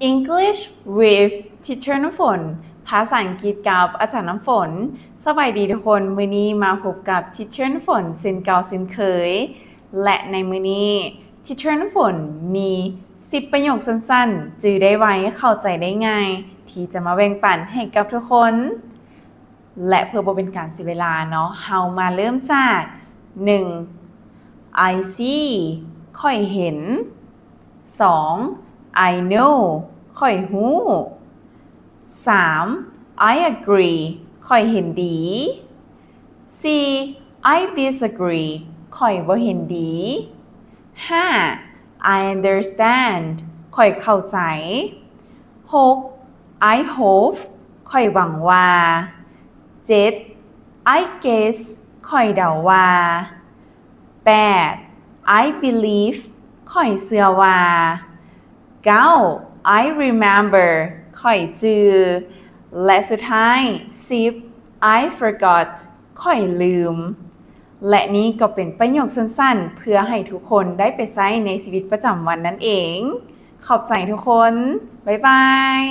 English with Teacher ນ້ຳຝົນ ພາສາອັງກິດກັບອາຈານນ້ຳຝົນ. ສະບາຍດີທຸກຄົນ, ມື້ນີ້ມາພົບກັບ Teacher ນ້ຳຝົນເຊັ່ນເກົ່າເຊັ່ນເຄີຍ ແລະ ໃນມື້ນີ້ Teacher ນ້ຳຝົນມີສິບປະໂຫຍກສັ້ນໆ ຈື່ໄດ້ໄວ, ເຂົ້າໃຈໄດ້ງ່າຍ ທີ່ຈະມາແບ່ງປັນໃຫ້ກັບທຸກຄົນ. ແລະ ເພື່ອບໍ່ເປັນການເສຍເວລາເນາະ, ເຮົາມາເລີ່ມຈາກ ໜຶ່ງ I see ຂ້ອຍເຫັນ. ສອງ I know ຂ້ອຍຮູ້. ສາມ I agree ຂ້ອຍເຫັນດີ. ສີ່ I disagree ຂ້ອຍບໍ່ເຫັນດີ. ຫ້າ I understand ຂ້ອຍເຂົ້າໃຈ. ຫົກ I hope ຂ້ອຍຫວັງວ່າ. ເຈັດ I guess ຂ້ອຍເດົາວ່າ. ແປດ I believe ຂ້ອຍເຊື່ອວ່າ. ເກົ້າ I remember ຂ້ອຍຈື່. ແລະ ສຸດທ້າຍ ສິບ I forgot ຂ້ອຍລືມ. ແລະ ນີ້ກໍເປັນປະໂຫຍກສັ້ນໆ ເພື່ອໃຫ້ທຸກຄົນໄດ້ໄປໃຊ້ໃນຊີວິດປະຈຳວັນນັ້ນເອງ. ຂອບໃຈທຸກຄົນ. ບາຍບາຍ.